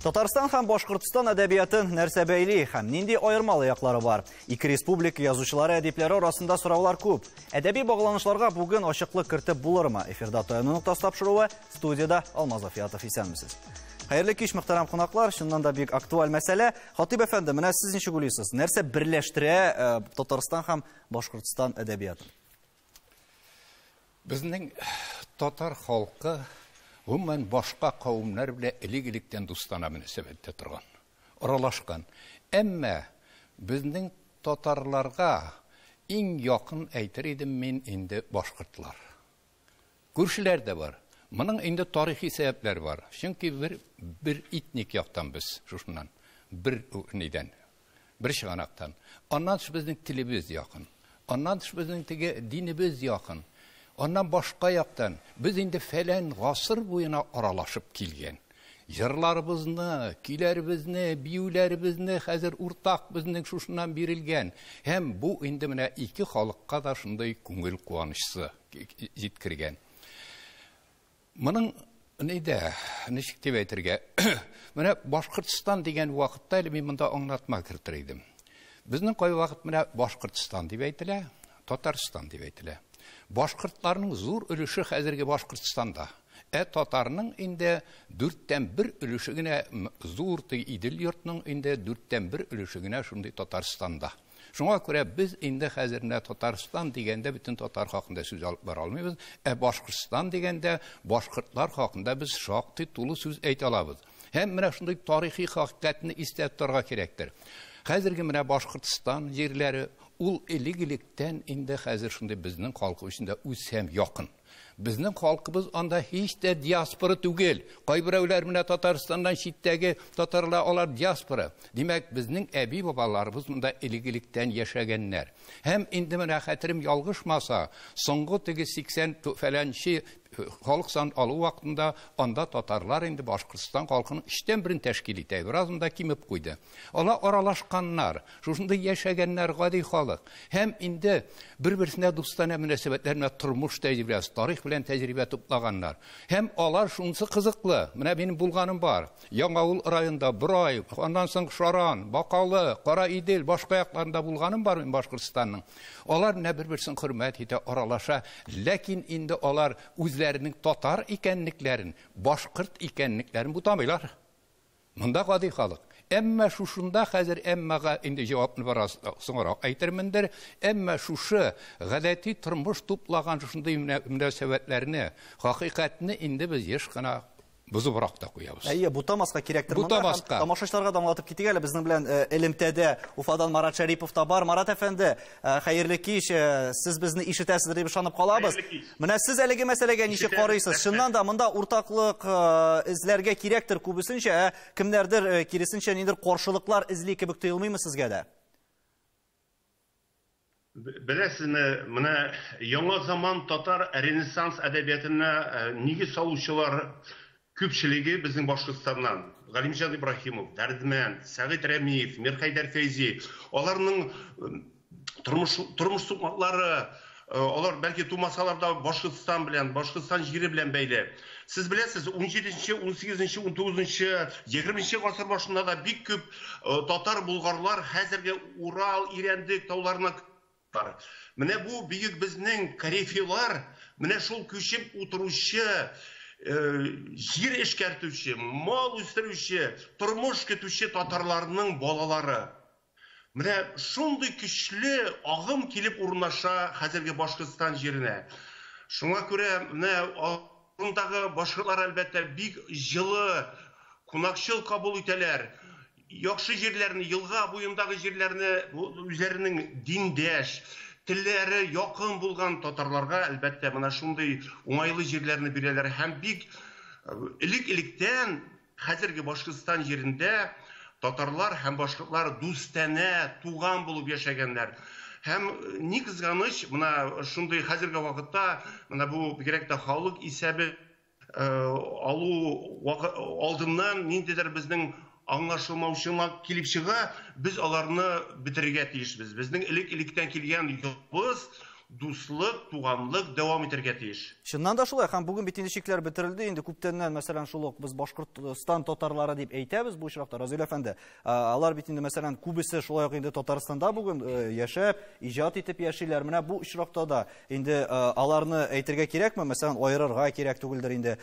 Татарстан һәм Башкортстан әдәбиятын нәрсә бәйли һәм нинди аермалы яклары бар? Ике республика язучылары, әдипләре арасында сораулар күп. Әдәби багланышларга бүген ачыклык кертеп булырмы? Эфирда Таяну ноктасы тапшыруы, студияда Алмаз Афиятов. Исәнмесез. Хәерле кич, мөхтәрәм кунаклар. Чыннан да бик актуаль мәсьәлә. Хатип әфәнде, менә сез ничек уйлыйсыз? Нәрсә берләштерә Татарстан һәм Башкортстан әдәбиятын? Безнең татар халкы гомумән башка кавымнар белән элек-электән дустана мөнәсәбәттә торган, аралашкан. Әмма безнең татарларга иң якын әйтер идем мин инде башкортлар. Күршеләр дә бар. Моның инде тарихи сәбәпләр бар. Чөнки бер этник яктан без шушыннан, бер нидән, бер чыганактан. Аннан тыш безнең телебез якын. Аннан тыш безнең теге динебез якын. Аннан башка яктан без инде фәлән гасыр буена аралашып килгән. Җырларыбызны, көйләребезне, биюләребезне хәзер уртак безнең шушыннан бирелгән. Һәм бу инде менә ике халыкка да шундый күңел куанычсы җиткергән. Моның нидә, ничек дип әйтергә? Менә Башкортстан дигән вакытта әле мин монда аңлатма кертер идем. Безнең кайвакыт менә Башкортстан дип әйтелә, Татарстан дип әйтелә. Башкортларның зур өлеше хәзерге Башкортстанда. Ә татарның инде 1/4 өлеше генә зур Идел йортның инде 1/4 өлеше генә шундый Татарстанда. Шуңа күрә без инде хәзер менә Татарстан дигәндә бөтен татар хакында сүз алып бара алмыйбыз, ә Башкортстан дигәндә башкортлар хакында без шактый тулы сүз әйтә алабыз. Һәм менә шундый тарихи хакыйкатьне истә тотарга кирәктер. Хәзерге менә Башкортстан җирләре ул элек-электән инде хәзер шундый безнең халкы өчен дә үз һәм якын. Безнең халкыбыз анда һич тә диаспора түгел. Кайберәүләр менә Татарстаннан читтәге татарлар, алар диаспора. Димәк, безнең әби-бабаларыбыз монда элек-электән яшәгәннәр. Һәм инде менә хәтерем ялгышмаса, соңгы теге 80 фәләнче халык сан алу вакытында анда татарлар инде Башкортстан халкының 1/3 тәшкил итә. Бераз монда кимеп куйды. Алар аралашканнар, шушында яшәгәннәр гади халык. Һәм инде бер-берсенә дустанә мөнәсәбәтләр менә тормыш тәҗрибәсе, тарих белән тәҗрибә туплаганнар. Һәм алар шунысы кызыклы. Менә минем булганым бар. Яңавыл районында Борай, аннан соң Шаран, Бакалы, Кара Идел, башка якларында булганым бар мин Башкортстанның. Алар менә бер-берсен хөрмәт итә, аралаша. Ләкин инде алар үзләренең татар икәнлекләрен, башкорт икәнлекләрен бутамыйлар. Монда гади халык. Әмма шушында хәзер әммәгә инде җавапны бераз соңрак әйтермендер. Әмма шушы гадәти тормыш туплаган шушындый мөнәсәбәтләрне, хакыйкатьне инде без еш кына бозыбрак та куябыз. Әйе, бутамаска кирәктер монда. Бутамаска. Тамашачыларга да аңлатып китик әле, безнең белән элемтәдә Уфадан Марат Шәрипов та бар. Марат әфәнде, хәерле кич, сез безне ишетәсездер дип ышанып калабыз. Хәерле кич. Менә сез әлеге мәсьәләгә ничек Ишетәбез. карыйсыз? Чыннан да монда уртаклык эзләргә кирәктер күбесенчә, ә кемнәрдер киресенчә ниндидер каршылыклар эзли кебек тоелмыймы сезгә дә? Беләсезме, менә яңа заман татар ренессанс әдәбиятына нигез салучылар күпчелеге безнең Башкортстаннан. Галимҗан Ибраһимов, Дәрдмәнд, Сәгыйть Рәмиев, Мирхәйдәр Фәйзи. Аларның тормыш сукмаклары, алар бәлки тумасалар да Башкортстан белән, Башкортстан җире белән бәйле. Сез беләсез, унҗиденче, унсигезенче, унтугызынчы, егерменче гасыр башында да бик күп татар булгарлар хәзерге Урал, Ирәндек тауларына бар. Менә бу бөек безнең корифейлар, менә шул күчеп утыручы, җир эшкәртүче, мал үстерүче, тормыш көтүче татарларның балалары. Менә шундый көчле агым килеп урнаша хәзерге Башкортстан җиренә. Шуңа күрә менә андагы башкортлар әлбәттә бик җылы, кунакчыл кабул итәләр. Яхшы җирләрне, елга буендагы җирләрне үзләренең диндәш, телләре якын булган татарларга әлбәттә менә шундый уңайлы җирләрне бирәләр. Һәм бик элек-электән хәзерге Башкортстан җирендә татарлар һәм башкортлар дустанә, туган булып яшәгәннәр. Һәм ни кызганыч, менә шундый хәзерге вакытта менә бу бигрәк тә халык исәбе алу алдыннан ниндидер безнең аңлашылмаучылык килеп чыга, без аларны бетерергә тиешбез. Безнең элек-электән килгән йолабыз дуслык, туганлык дәвам итәргә тиеш. Чыннан да шулай, һәм бүген бит инде чикләр бетерелде, инде күптәннән, мәсәлән, шул ук без Башкортстан татарлары дип әйтәбез бу очракта, Разил әфәнде. Алар бит инде, мәсәлән, күбесе шулай ук инде Татарстанда бүген яшәп, иҗат итеп яшиләр. Менә бу очракта да инде аларны әйтергә кирәкме? Мәсәлән, аерырга кирәк түгелдер инде.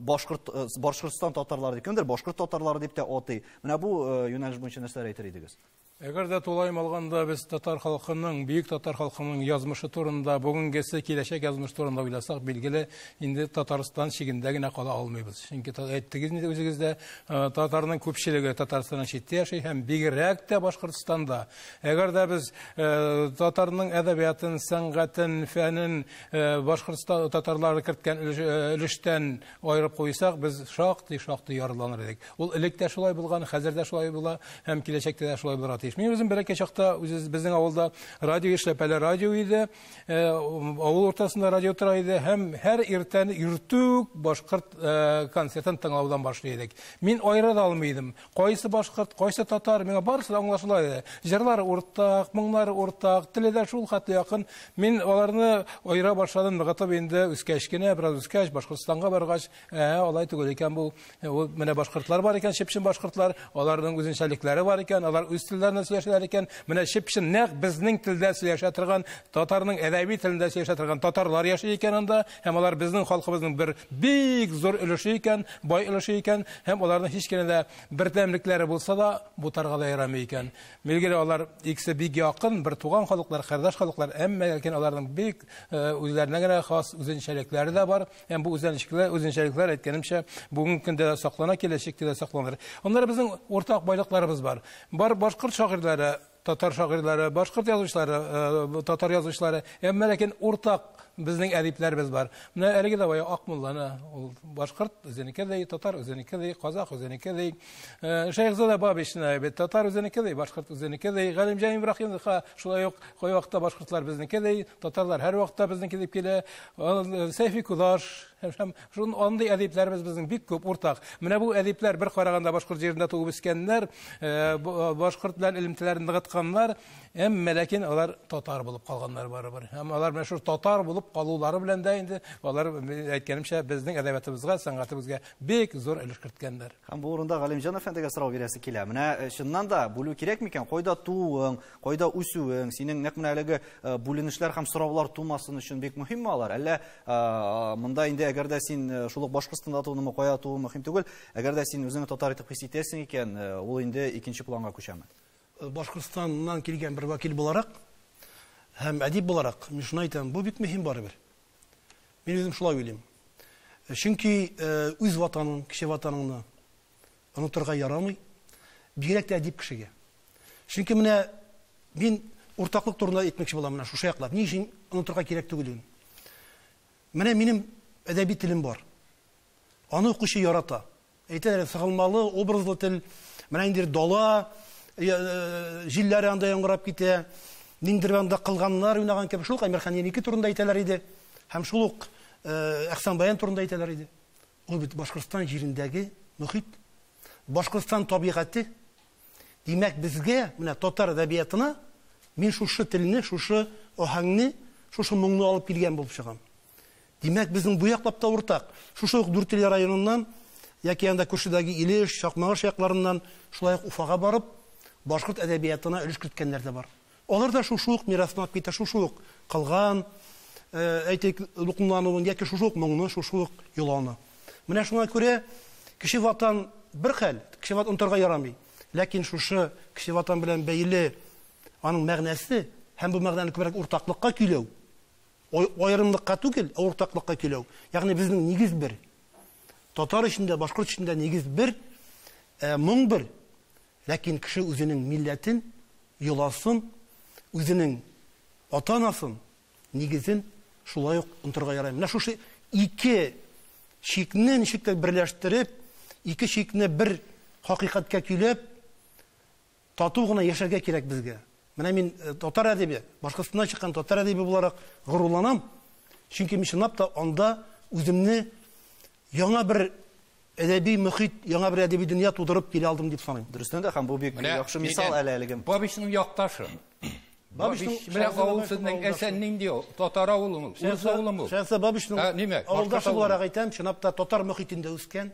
Башкортстан татарлары дип, кемдер башкорт татарлары дип тә атый. Менә бу юнәлеш буенча нәрсәләр әйтер идегез? Әгәр дә тулаем алганда без татар халкының, бөек татар халкының язмышы турында, бүгенгесе, киләчәк язмыш турында уйласак, билгеле, инде Татарстан чигендә генә кала алмыйбыз. Чөнки әйттегез инде үзегез дә, татарның күпчелеге Татарстаннан читтә яши һәм бигрәк тә Башкортстанда. Әгәр дә без татарның әдәбиятын, сәнгатен, фәнен Башкортстан татарлары керткән өлештән айырып куйсак, без шактый-шактый ярланыр идек. Ул элек тә шулай булган, хәзер дә шулай була һәм киләчәктә дә шулай булырга тиеш. Мин үзем бәләкәй чакта үзебез безнең авылда радио эшләп, әле радио иде, авыл уртасында радио тора иде һәм һәр иртән иртүк башкорт концертын тыңлаудан башлый идек. Мин аера да алмый идем. Кайсы башкорт, кайсы татар, миңа барысы да аңлашыла иде. Җырлары уртак, моңнары уртак, теле дә шул хәтле якын. Мин аларны аера башладым, ныгытып инде үскәч кенә, бераз үскәч, Башкортстанга баргач, алай түгел икән бу. Ул менә башкортлар бар икән, чып-чын башкортлар, аларның үзенчәлекләре бар икән, алар үз телләрендә сөйләшәләр икән. Менә чып-чын нәкъ безнең телдә сөйләшә торган, татарның әдәби телендә сөйләшә торган татарлар яши икән анда, һәм алар безнең халкыбызның бер бик зур өлеше икән, бай өлеше икән, һәм аларның һич кенә дә бердәмлекләре булса да, бутарга да ярамый икән. Билгеле, алар икесе бик якын, бер туган халыклар, кардәш халыклар, әмма ләкин аларның бик үзләренә генә хас үзенчәлекләре дә бар. Һәм бу үзенчәлекләр, әйткәнемчә, бүгенге көндә дә саклана, киләчәктә дә сакланыр. Аннары безнең уртак байлыкларыбыз бар. Бар башкорт шагыйрьләре, татар шагыйрьләре, башкорт язучылары, татар язучылары, әмма ләкин уртак безнең әдипләребез бар. Менә әлеге дә бая Акмулланы, ул башкорт үзенеке ди, татар үзенеке ди, казах үзенеке ди, Шәйхзада Бабичны бит татар үзенеке ди, башкорт үзенеке ди, Галимҗан Ибраһимовка шулай ук кай вакытта башкортлар безнеке ди, татарлар һәр вакытта безнеке дип килә. Сәйфи Кудаш һәм шун андый әдипләребез безнең бик күп уртак. Менә бу әдипләр бер караганда башкорт җирендә туып үскәннәр, башкорт белән элемтәләрен ныгытканнар, әмма ләкин алар татар булып калганнар барыбер. Һәм алар менә шул татар булып калулары белән дә инде алар, әйткәнемчә, безнең әдәбиятыбызга, сәнгатебезгә бик зур өлеш керткәннәр. Һәм бу урында Галимҗан әфәндегә сорау бирәсе килә. Менә чыннан да бүлү кирәк микән? Кайда тууың, кайда үсүең, синең нәкъ менә әлеге бүленешләр һәм сораулар тумасын өчен бик мөһимме алар? Әллә монда инде әгәр дә син шул ук Башкортстанда тууыңмы, кая тууың мөһим түгел, әгәр дә син үзеңне татар итеп хис итәсең икән, ул инде икенче планга күчәме? Башкортстаннан килгән бер вәкил буларак һәм әдип буларак мин шуны әйтәм, бу бик мөһим барыбер. Мин үзем шулай уйлыйм. Чөнки үз ватаның, кече ватаныңны онытырга ярамый, бигрәк тә әдип кешегә. Чөнки менә мин уртаклык турында әйтмәкче булам, менә шушы яклап. Ни өчен онытырга кирәк түгел? Менә минем әдәби телем бар. Аны укучы ярата. Әйтәләр, сыгылмалы, образлы тел, менә инде дала җилләре анда яңгырап китә, ниндидер анда кылганнар уйнаган кебек, шул ук Әмирхан Еники турында әйтәләр иде, һәм шул ук Әхсән Баян турында әйтәләр иде. Ул бит Башкортстан җирендәге мөхит, Башкортстан табигате. Димәк, безгә, менә татар әдәбиятына мин шушы телне, шушы аһәңне, шушы моңны алып килгән булып чыгам. Димәк, безнең бу яклап та уртак. Шушы ук Дүртөйле районыннан яки анда күршедәге Илеш, Чакмагыш якларыннан шулай ук Уфага барып, башкорт әдәбиятына өлеш керткәннәр дә бар. Алар да шушы ук мирасны алып китә, шушы ук кылган, әйтик, дулкынлануын яки шушы ук моңны, шушы ук йоланы. Менә шуңа күрә кече ватан бер хәл, кече ватан онытырга ярамый. Ләкин шушы кече ватан белән бәйле аның мәгънәсе һәм бу мәгънәне күбрәк уртаклыкка көйләү, аерымлыкка түгел, ә уртаклыкка көйләү. Ягъни безнең нигез бер. Татар өчен дә, башкорт өчен дә нигез бер, моң бер. Ләкин кеше үзенең милләтен, йоласын, үзенең ата-анасын, нигезен шулай ук онытырга ярамый. Менә шушы ике чикне ничек тә берләштереп, ике чикне бер хакыйкатькә көйләп, тату гына яшәргә кирәк безгә. Менә мин татар әдибе, Башкортстаннан чыккан татар әдибе буларак горурланам. Чөнки мин чынлап та анда үземне яңа бер әдәби мөхит, яңа бер әдәби дөнья тудырып килә алдым дип саныйм. Дөрестән дә, һәм бу бик яхшы мисал әле әлеге. Бабичның якташы. Бабичның менә авыл сезнең әсән нинди ул? Татар авылымы? Урыс авылымы? Шәхсә Бабичның авылдашы буларак әйтәм, чынлап та татар мөхитендә үскән,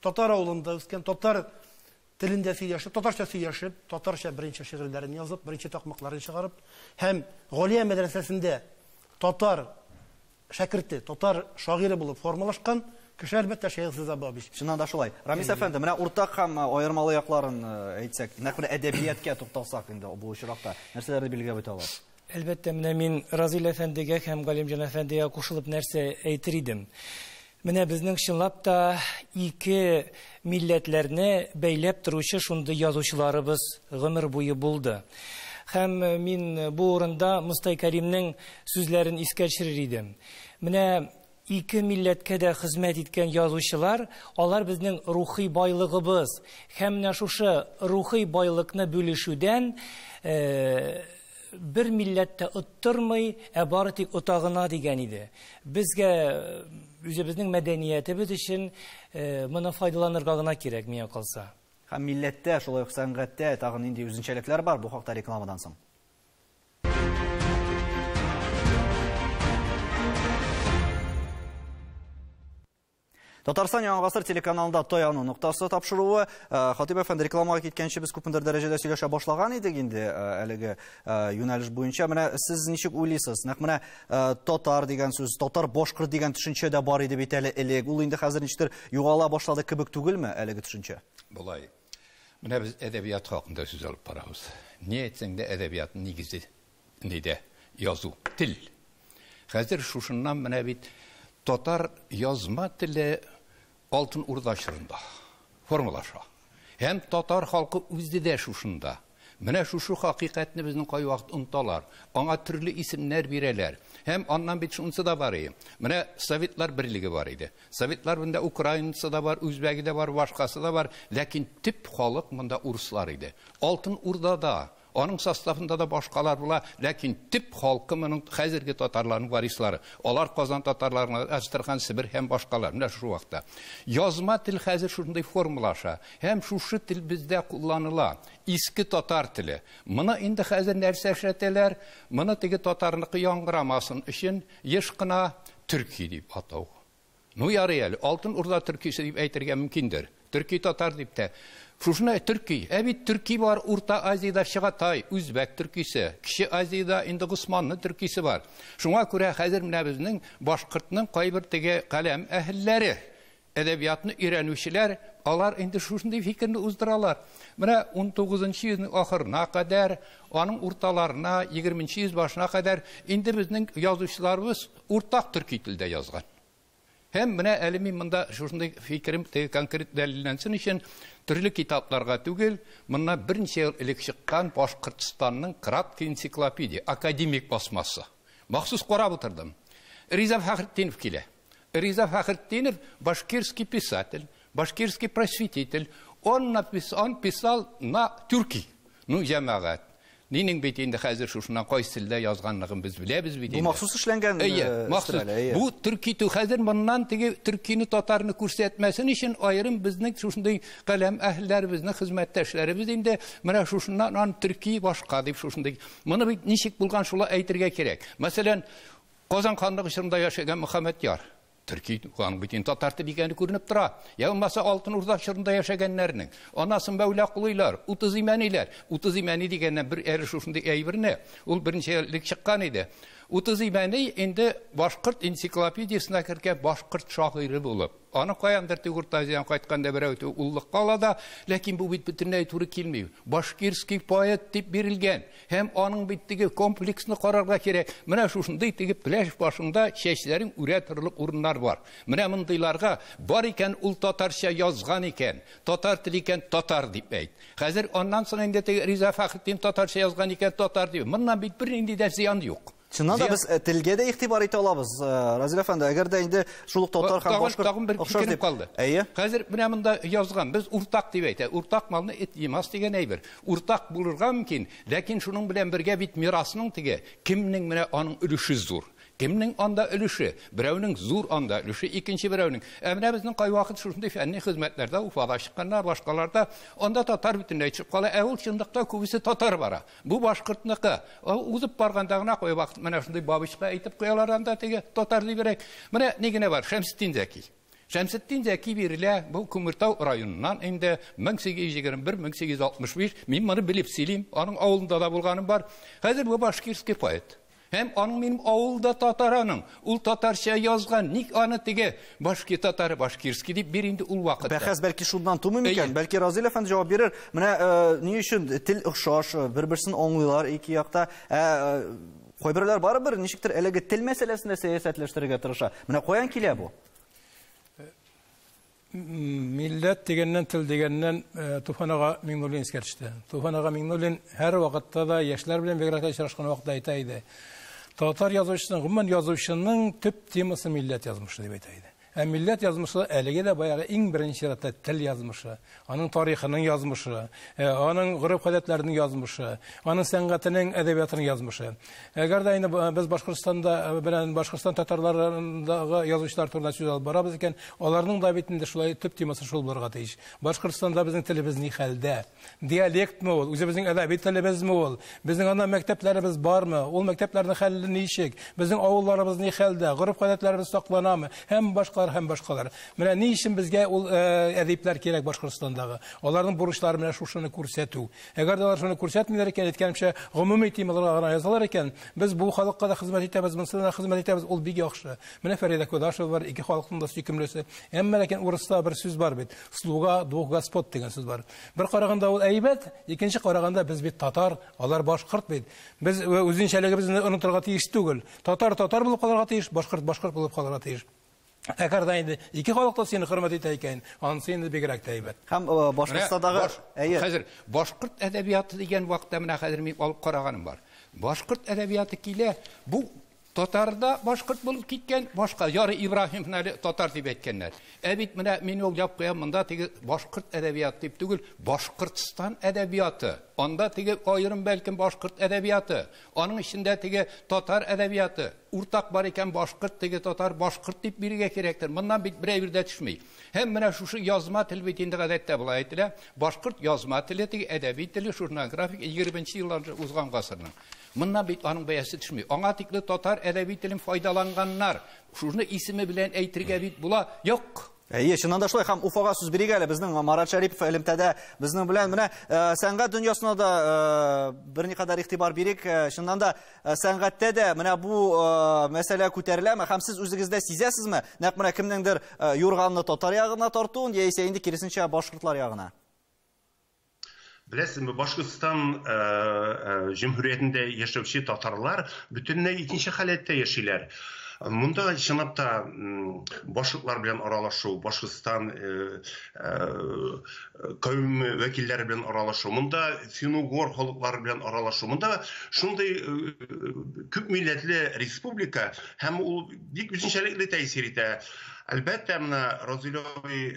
татар авылында үскән, татар телендә сөйләшеп, татарча сөйләшеп, татарча беренче шигырьләрен язып, беренче такмакларын чыгарып һәм Галия мәдрәсәсендә татар шәкерте, татар шагыйре булып формалашкан кеше, әлбәттә, Шәехзада Бабич. Чыннан да шулай. Рамис әфәнде, менә уртак һәм аермалы якларын әйтсәк, нәкъ менә әдәбияткә тукталсак инде бу очракта, нәрсәләрне билгеләп үтә аласыз? Әлбәттә, менә мин Разил әфәндегә һәм Галимҗан әфәндегә кушылып нәрсә әйтер идем. Менә безнең чынлап та ике милләтләрне бәйләп торучы шундый язучыларыбыз гомер буе булды. Һәм мин бу урында Мостай Кәримнең сүзләрен искә төшерер идем. Менә ике милләткә дә хезмәт иткән язучылар, алар безнең рухи байлыгыбыз. Һәм менә шушы рухи байлыкны бүлешүдән бер милләттә оттырмый, ә бары тик ота гына дигән иде. Безгә үзебезнең мәдәниятебез өчен моны файдаланырга гына кирәк, миңа калса. Һәм милләттә, шулай ук сәнгатьтә тагын нинди үзенчәлекләр бар? Бу хакта рекламадан соң. Татарстан Яңа Гасыр телеканалында Таяну ноктасы тапшыруы. Хатип әфәнде, рекламага киткәнче без күпмедер дәрәҗәдә сөйләшә башлаган идек инде әлеге юнәлеш буенча. Менә сез ничек уйлыйсыз? Нәкъ менә татар дигән сүз, татар башкорт дигән төшенчә дә бар иде бит әле элек. Ул инде хәзер ничектер югала башлады кебек түгелме әлеге төшенчә? Болай. Менә без әдәбият хакында сүз алып барабыз. Ни әйтсәң дә әдәбиятның нигезе нидә? Язу, тел. Хәзер шушыннан менә бит татар язма теле Алтын Урда чорында формалаша. Һәм татар халкы үзе дә шушында. Менә шушы хакыйкатьне безнең кайвакыт оныталар. Аңа төрле исемнәр бирәләр. Һәм аннан бит шунысы да бар иде. Менә Советлар берлеге бар иде. Советлар бында украинцы да бар, үзбәге дә бар, башкасы да бар. Ләкин төп халык монда урыслар иде. Алтын Урдада, аның составында да башкалар була, ләкин төп халкы моның хәзерге татарларның варислары. Алар Казан татарларына, Әстерхан, Себер һәм башкалар. Менә шушы вакытта. Язма тел хәзер шундый формалаша. Һәм шушы тел бездә кулланыла. Иске татар теле. Моны инде хәзер нәрсә эшләтәләр? Моны теге татарныкы яңгырамасын өчен еш кына төрки дип атау. Ну ярый әле, Алтын Урда төркисе дип әйтергә мөмкиндер. Төрки татар дип тә. Шушына төрки. Ә бит төрки бар, Урта Азиядә Чагатай, Үзбәк төркисе, Кече Азиядә инде Госманлы төркисе бар. Шуңа күрә хәзер менә безнең башкортның кайбер теге каләм әһелләре, әдәбиятны өйрәнүчеләр, алар инде шушындый фикерне уздыралар. Менә 19-нчы йөзнең ахырына кадәр, аның урталарына, 20-нче йөз башына кадәр инде безнең язучыларыбыз уртак төрки телдә язган. Һәм менә әле мин монда шушындый фикерем теге конкрет дәлилләнсен өчен төрле китапларга түгел, моннан берничә ел элек чыккан Башкортстанның краткий энциклопедия, академик басмасы. Махсус карап утырдым. Риза Фәхретдинов килә. Риза Фәхретдинов башкирский писатель, башкирский просветитель. Он написал, он писал на тюрки. Ну, җәмәгать. Нинең бит инде хәзер шушыннан кайсы телдә язганлыгын без беләбез бит инде. Бу махсус эшләнгән, Әйе, махсус. Бу төрки тел хәзер моннан теге төркине, татарны күрсәтмәсен өчен аерым безнең шушындый каләм әһелләребезнең хезмәттәшләребез инде менә шушыннан ан төрки башка дип шушындый. Моны бит ничек булган шулай әйтергә кирәк. Мәсәлән, Казан ханлыгы чорында яшәгән Мөхәммәдьяр төрки аның бит инде татар теле икәне күренеп тора. Я булмаса Алтын Урда чорында яшәгәннәрнең. Анасын Мәүлә Кулыйлар, 30 имәниләр. 30 имәни дигәннән бер әле шушындый әйберне, ул берничә ел элек чыккан иде. 30 имәни инде башкорт энциклопедиясенә кергән башкорт шагыйре булып. Аны каяндыр теге Урта Азиядән кайтканда берәү теге уллыкка ала да, ләкин бу бит бөтенләй туры килми. Башкирский поэт дип бирелгән. Һәм аның бит теге комплексны карарга кирәк. Менә шушындый теге пляж башында чәчләрең үрә торырлык урыннар бар. Менә мондыйларга бар икән ул татарча язган икән, татар теле икән, татар дип әйт. Хәзер аннан соң инде теге Риза Фәхретдин татарча язган икән, татар дип. Моннан бит бернинди дә зыян юк. Чыннан да без телгә дә игътибар итә алабыз, Разил әфәнде. Әгәр дә инде шул ук татар һәм башкорт тагын бер фикерем калды. Әйе. Хәзер менә монда язган, без уртак дип әйтә. Уртак малны эт йимас дигән әйбер. Уртак булырга мөмкин, ләкин шуның белән бергә бит мирасның теге кемнең менә аның өлеше зур. Кемнең анда өлеше? Берәүнең зур анда өлеше, икенче берәүнең. Ә менә безнең кайвакыт шушындый фәнни хезмәтләрдә Уфада чыкканнар, башкаларда анда татар бөтенләй төшеп кала. Ә ул чынлыкта күбесе татар бара. Бу башкортныкы. Узып барганда гына кайвакыт менә шундый бабочка әйтеп куялар анда теге татар дибрәк. Менә ни генә бар? Шәмсетдин Зәки. Шәмсетдин Зәки бирелә бу Күмертау районыннан инде 1821-1865. Мин моны белеп сөйлим. Аның авылында да булганым бар. Хәзер бу башкирский поэт. Һәм аның минем авылда татар аның. Ул татарча язган. Ник аны теге башкир татары башкирский дип бир инде ул вакытта. Бәхәс бәлки шуннан тумый микән? Бәлки Разил әфәнде җавап бирер. Менә ни өчен тел охшаш, бер-берсен аңлыйлар ике якта. Кайберләр барыбер ничектер әлеге тел мәсьәләсендә сәясәтләштерергә тырыша. Менә каян килә бу? Милләт дигәннән, тел дигәннән Туфан ага Миңнуллин искә төште. Туфан ага Миңнуллин һәр вакытта да яшьләр белән бигрәк тә очрашкан вакытта әйтә иде. Татар язучысының, гомумән язучының төп темасы милләт язмышы дип әйтә иде. Ә милләт язмышы әлеге дә баягы иң беренче чиратта тел язмышы, аның тарихының язмышы, аның гореф-гадәтләренең язмышы, аның сәнгатенең, әдәбиятының язмышы. Әгәр дә инде без Башкортстанда белән Башкортстан татарларындагы язучылар турында сүз алып барабыз икән, аларның да бит инде шулай төп темасы шул булырга тиеш. Башкортстанда безнең телебез ни хәлдә? Диалектмы ул? Үзебезнең әдәби телебезме ул? Безнең анда мәктәпләребез бармы? Ул мәктәпләрнең хәле ничек? Безнең авылларыбыз ни хәлдә? Гореф-гадәтләребез сакланамы? Һәм башкалар, һәм башкалар. Менә ни өчен безгә ул әдипләр кирәк Башкортстандагы? Аларның бурычлары менә шушыны күрсәтү. Әгәр дә алар шуны күрсәтмиләр икән, әйткәнемчә, гомуми темаларга гына язалар икән, без бу халыкка да хезмәт итәбез, монысына да хезмәт итәбез, ул бик яхшы. Менә Фәридә Кудашева бар, ике халыкның да сөйкемлесе. Әмма ләкин урыста бер сүз бар бит. Слуга двух господ дигән сүз бар. Бер караганда ул әйбәт, икенче караганда без бит татар, алар башкорт бит. Без үзенчәлегебезне онытырга тиеш түгел. Татар татар булып калырга тиеш, башкорт башкорт булып калырга тиеш. Әгәр дә инде ике халык та сине хөрмәт итә икән, анысы инде бигрәк тә әйбәт. Һәм Башкортстандагы хәзер башкорт әдәбияты дигән вакытта менә хәзер мин алып караганым бар. Башкорт әдәбияты килә, бу татарда башкорт булып киткән, башка Яры Ибраһимовны әле татар дип әйткәннәр. Ә бит менә мин уйлап куям, монда теге башкорт әдәбияты дип түгел, Башкортстан әдәбияты. Анда теге аерым бәлкем башкорт әдәбияты, аның эчендә теге татар әдәбияты. Уртак бар икән башкорт, теге татар башкорт дип бирергә кирәктер. Моннан бит берәй бер дә төшми. Һәм менә шушы язма тел бит инде гадәттә болай әйтелә. Башкорт язма теле, теге әдәби теле, шуннан график 20 еллар узган гасырның. Моннан бит аның бәясе төшми. Аңа тикле татар әдәби телен файдаланганнар. Шуны исеме белән әйтергә бит була. Юк. Әйе, чыннан да шулай. Һәм Уфага сүз бирик әле. Безнең Марат Шәрипов элемтәдә безнең белән. Менә сәнгать дөньясына да берникадәр игътибар бирик. Чыннан да сәнгатьтә дә менә бу мәсьәлә күтәреләме? Һәм сез үзегездә сизәсезме? Нәкъ менә кемнеңдер юрганны татар ягына тартуын, яисә инде киресенчә башкортлар ягына? Беләсезме, Башкортстан җөмһүриятендә яшәүче татарлар бөтенләй икенче халәттә яшиләр. Монда чынлап та башкортлар белән аралашу, Башкортстан кавеме вәкилләре белән аралашу, монда фин-угор халыклары белән аралашу, монда шундый күп милләтле республика һәм ул бик үзенчәлекле тәэсир итә. Әлбәттә, менә Разил абый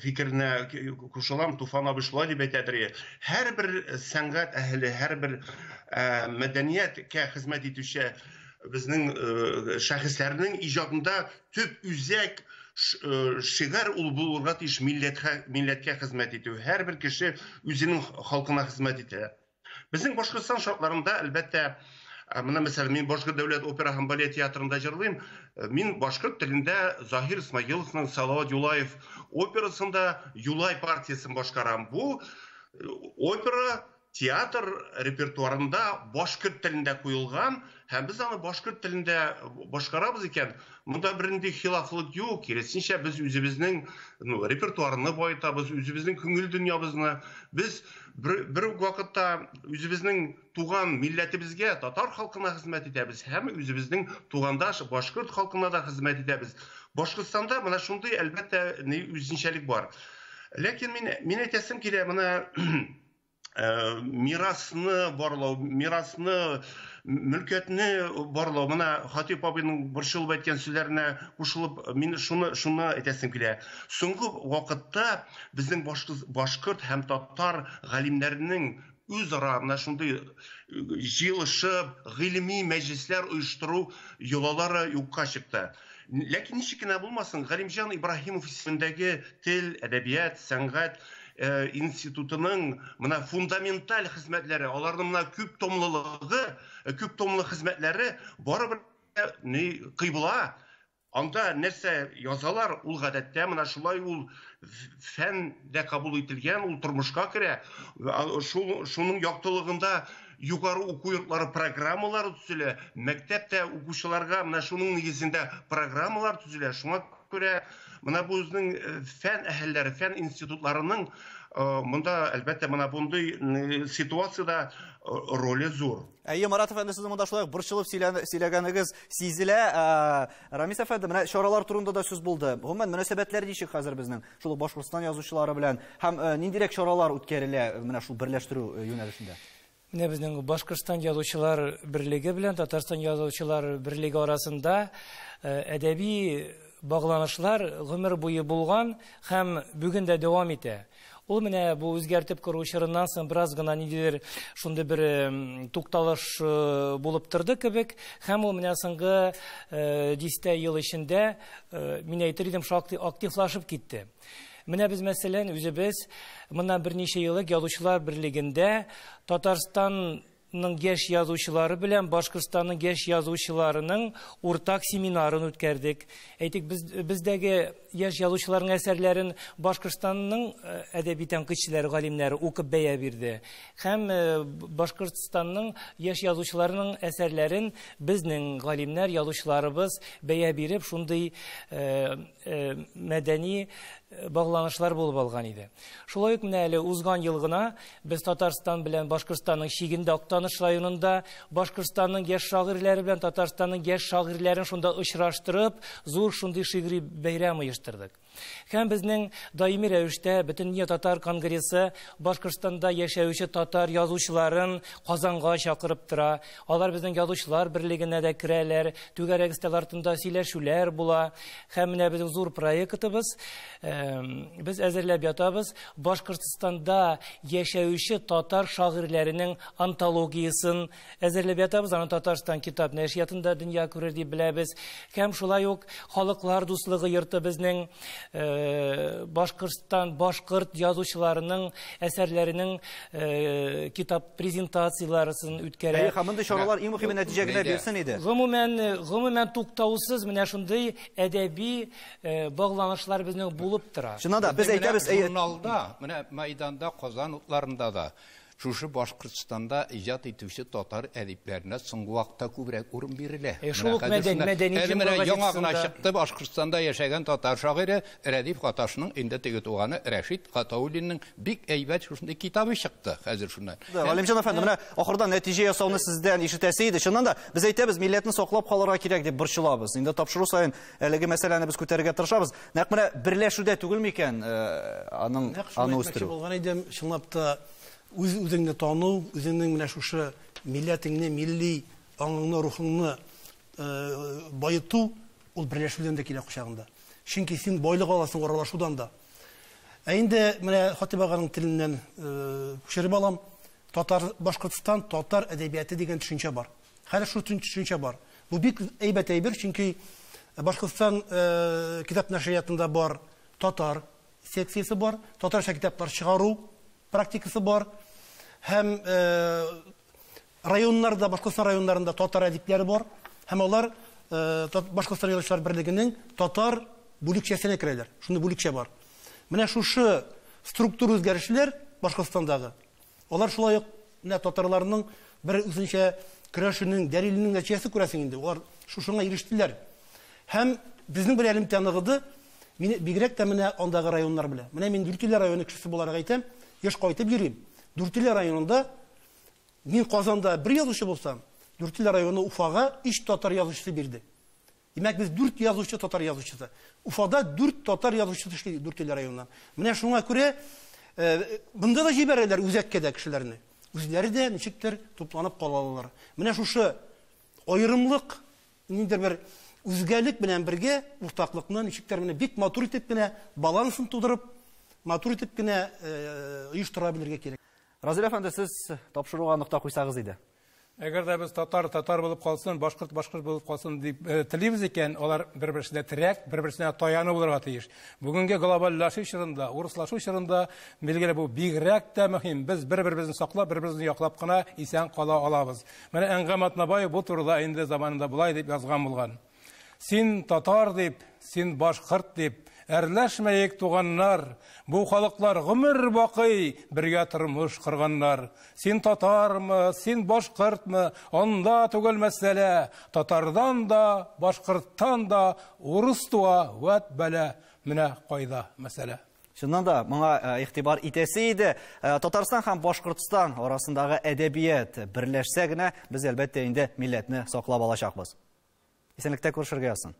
фикеренә кушылам, Туфан абый шулай дип әйтәдер. Һәрбер сәнгать әһеле, һәрбер мәдәнияткә хезмәт итүче безнең шәхесләрнең иҗатында төп үзәк шигырь ул булырга тиеш милләткә хезмәт итү. Һәрбер кеше үзенең халкына хезмәт итә. Безнең Башкортстан шартларында, әлбәттә, менә мәсәлән, мин Башкорт дәүләт опера һәм балет театрында җырлыйм. Мин башкорт телендә Заһир Исмаиловның Салават Юлаев операсында Юлай партиясен башкарам. Бу опера театр репертуарында башкорт телендә куелган һәм без аны башкорт телендә башкарабыз икән, монда бернинди хилафлык юк. Киресенчә, без үзебезнең репертуарны баетабыз, үзебезнең күңел дөньябызны. Без бер үк вакытта үзебезнең туган милләтебезгә, татар халкына хезмәт итәбез һәм үзебезнең тугандаш башкорт халкына да хезмәт итәбез. Башкортстанда менә шундый, әлбәттә, үзенчәлек бар. Ләкин мин әйтәсем килә, менә мирасны барлау, мирасны, мөлкәтне барлау. Менә Хатип абыйның борчылып әйткән сүзләренә кушылып, мин шуны әйтәсем килә. Соңгы вакытта безнең башкорт һәм татар галимнәренең Үзара менә шундый җыелышып, гыйльми мәҗлесләр оештыру йолалары юкка чыкты. Ләкин ничек кенә булмасын, Галимҗан Ибраһимов исемендәге тел, әдәбият, сәнгать институтының менә фундаменталь хезмәтләре, аларның менә күп томлылыгы, күп томлы хезмәтләре барыбер ни кыйбла. Анда нәрсә язалар, ул гадәттә менә шулай ул фәндә кабул ителгән, ул тормышка керә. Шул шуның яктылыгында югары уку йортлары программалары төзелә, мәктәптә укучыларга менә шуның нигезендә программалар төзелә. Шуңа күрә менә бу безнең фән әһелләре, фән институтларының монда әлбәттә менә мондый ситуациядә роле зур. Әйе, Марат әфәнде, сезнең монда шулай борчылып сөйләгәнегез сизелә. Рамис әфәнде, менә чаралар турында да сүз булды. Гомумән, мөнәсәбәтләр ничек хәзер безнең? Шул ук Башкортстан язучылары белән һәм ниндирәк чаралар үткәрелә менә шул берләштерү юнәлешендә? Менә безнең Башкортстан язучылар берлеге белән Татарстан язучылар берлеге арасында әдәби багланышлар гомер буе булган һәм бүген дә дәвам итә. Ул менә бу үзгәртеп кору чорыннан соң бераз гына ниндидер шундый бер тукталыш булып торды кебек, һәм ул менә соңгы дистә ел эчендә, мин әйтер идем, шактый активлашып китте. Менә без, мәсәлән, үзебез моннан берничә ел элек Язучылар берлегендә Татарстанның яшь язучылары белән Башкортстанның яшь язучыларының уртак семинарын үткәрдек. Әйтик, бездәге яшь язучыларның әсәрләрен Башкортстанның әдәби тәнкыйтьчеләре, галимнәре укып бәя бирде. Һәм Башкортстанның яшь язучыларының әсәрләрен безнең галимнәр, язучыларыбыз бәя биреп, шундый мәдәни багланышлар булып алган иде. Шулай ук менә әле узган ел гына без Татарстан белән Башкортстанның чигендә Актаныш районында Башкортстанның яшь шагыйрьләре белән Татарстанның яшь шагыйрьләрен шунда очраштырып, зур шундый шигъри бәйрәм оештырдык. Һәм безнең даими рәвештә Бөтендөнья татар конгрессы Башкортстанда яшәүче татар язучыларын Казанга чакырып тора. Алар безнең язучылар берлегенә дә керәләр, түгәрәк өстәл артында сөйләшүләр була. Һәм менә безнең зур проектыбыз, без әзерләп ятабыз Башкортстанда яшәүче татар шагыйрьләренең антологиясен әзерләп ятабыз. Аны Татарстан китап нәшриятында дөнья күрер дип беләбез. Һәм шулай ук Халыклар дуслыгы йорты безнең Башкортстан башкорт язучыларының әсәрләренең китап презентацияләрен үткәрә. Әйе, һәм мондый чаралар иң мөһиме нәтиҗә генә бирсен иде. Гомумән, туктаусыз менә шундый әдәби багланышлар безнең булып тора. Чыннан да, без әйтәбез, әйе. Журналда, менә Майданда, Казан утларында да шушы Башкортстанда иҗат итүче татар әдипләренә соңгы вакытта күбрәк урын бирелә. Шул ук мәдәни яңа гына чыкты Башкортстанда яшәгән татар шагыйре Рәдиф Гаташның инде теге туганы Рәшит Гатауллинның бик әйбәт шушындый китабы чыкты хәзер шуннан. Галимҗан әфәнде, менә ахырдан нәтиҗә ясауны сездән ишетәсе иде. Чыннан да без әйтәбез, милләтне саклап калырга кирәк дип борчылабыз. Инде тапшыру саен әлеге мәсьәләне без күтәрергә тырышабыз. Нәкъ менә берләшүдә түгел микән аның аны үстерү? Булган идем, чынлап та үз үзеңне тану, үзеңнең менә шушы милләтеңне, милли аңыңны, рухыңны байыту ул берләшүдән дә килә кочагында. Чөнки син байлык аласың аралашудан да. Ә инде менә Хатип аганың теленнән күчереп алам. Татар, Башкортстан татар әдәбияты дигән төшенчә бар. Хәзер шул төшенчә бар. Бу бик әйбәт әйбер, чөнки Башкортстан китап нәшриятында бар татар секциясе бар, татарча китаплар чыгару практикасы бар. Һәм районнарда, Башкортстан районнарында татар әдипләре бар. Һәм алар Башкортстан Язучылар берлегенең татар бүлекчәсенә керәләр. Шундый бүлекчә бар. Менә шушы структура үзгәрешләр Башкортстандагы. Алар шулай ук менә татарларның бер үзенчә көрәшенең, дәлиленең нәтиҗәсе күрәсең инде. Алар шушыңа ирештеләр. Һәм безнең бер элемтә ныгыды. Мин бигрәк тә менә андагы районнар белән. Менә мин Дүртөйле районы кешесе буларак әйтәм, еш кайтып йөрим. Дүртөйле районында мин Казанда бер язучы булсам, Дүртөйле районы Уфага 3 татар язучысы бирде. Димәк, без 4 язучы татар язучысы. Уфада 4 татар язучысы эшли Дүртөйле районыннан. Менә шуңа күрә монда да җибәрәләр үзәккә дә кешеләрне. Үзләре дә ничектер тупланып калалар. Менә шушы аерымлык, ниндидер бер үзгәлек белән бергә уртаклыкны ничектер менә бик матур итеп кенә балансын тудырып, матур итеп кенә оештыра белергә кирәк. Разил әфәнде, сез тапшыруга нокта куйсагыз иде. Әгәр дә без татар татар булып калсын, башкорт башкорт булып калсын дип телибез икән, алар бер-берсенә терәк, бер-берсенә таяну булырга тиеш. Бүгенге глобальләшү чорында, урыслашу чорында, билгеле, бу бигрәк тә мөһим. Без бер-беребезне саклап, бер-беребезне яклап кына исән кала алабыз. Менә Әнгам Атнабаев бу турыда инде заманында болай дип язган булган. Син татар дип, син башкорт дип, әрләшмәек, туганнар. Бу халыклар гомер бакый бергә тормыш корганнар. Син татармы, син башкортмы, анда түгел мәсьәлә. Татардан да, башкорттан да урыс туа, вәт бәлә. Менә кайда мәсьәлә. Чыннан да, моңа игътибар итәсе иде. Татарстан һәм Башкортстан арасындагы әдәбият берләшсә генә, без, әлбәттә инде, милләтне саклап алачакбыз. Исәнлектә күрешергә язсын.